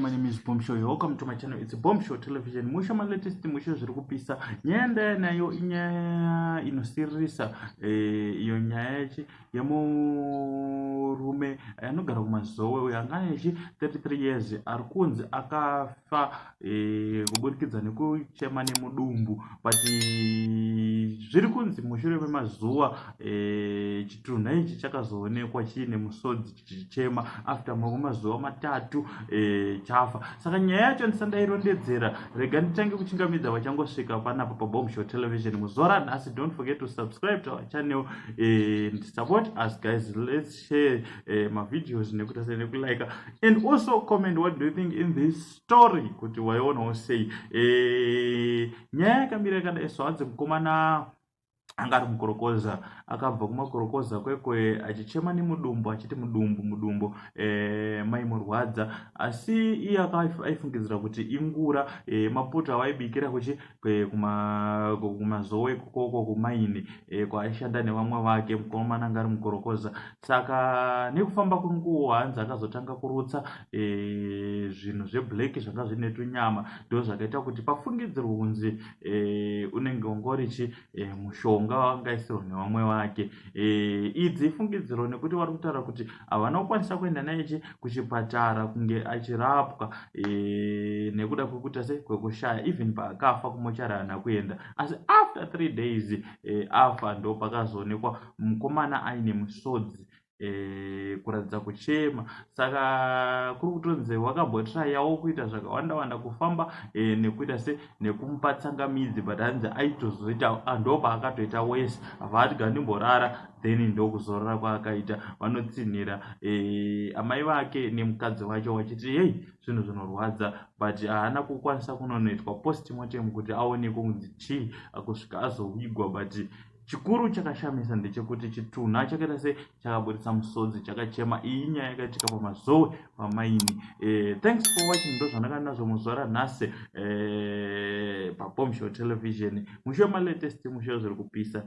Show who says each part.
Speaker 1: My name is Bomb Show. Welcome to my channel. It's Bomb Show Television. Musho ma latest, musho zviri kupisa. Nyaya ndaya nayo inyaya inosiririsa, iyo nyaya yachi yemurume anogara kuMazowe, uyo anga aine 33 years, ari kunzi akafa kuburikidza nekuchema nemudumbu. But zviri kunzi mushure memazuva chitunha ichi chakazoonekwa chiine musodzi chichichema after mamwe mazuva 3 chafa. Saka nyaya yacho ndisandairondedzera, rega nditange kuchingamidza vachangosvika panapa paBomb Show Television muzuva ranhasi. Don't forget to subscribe to our channel and support us, guys. Let's share mavideos nekuita sei, nekulike and also comment what do you think in this story, kuti waionawo sei. Nyaya yakamira yakadai. So hanzi mukomana anga ari mukorokoza, akabva kumakorokoza kwekwe achichema nemudumbu, achiti mudumbu mudumbu maimurwadza. Asi iye aifungidzira kuti ingura, mapoto avaibikira kuchi kuMazowe ikoko kumaini kwaaishanda nevamwe vake. Mukomana anga ari mukorokoza. Saka nekufamba kwenguva, hanzi akazotanga kurutsa zvinhu zveblack zvanga zvine tunyama. Ndo zvakaita kuti pafungidzirwe kunzi unenge ungori chi mushonga wangaisirwa nevamwe vake. Idzi ifungidziro, nekuti vari kutaura kuti havana kukwanisa kuenda naye chi kuchipatara kunge achirapwa nekuda kwekuita se kwekushaya. Even paakafa, kumochari haana kuenda. Asi after 3 days afa, ndo pakazoonekwa mukomana aine musodzi kuratidza kuchema. Saka kuri kutonzi wakambotrayawo kuita zvakawanda wanda, kufamba nekuita se nekumupa tsangamidzi, but hanzi aitozoita, ndo paakatoita wese, abva ati gandimborara, then ndokuzorora kwaakaita. Vanotsinhira amai vake nemukadzi wacho vachiti, "Hei, zvinhu zvinorwadza." But haana kukwanisa kunonoitwa postmortem kuti aonekwe kunzi chii kusvika azovigwa. But chikuru chakashamisa ndechekuti chitunha chakaita se chakaburitsa musodzi chakachema. Iyi nyaya yakaitika paMazowe pamaini. Thanks for watching. Ndo zvandanga nazvo muzuva ranhasi paBomb Show Television. Musho malatest, musho zviri kupisa.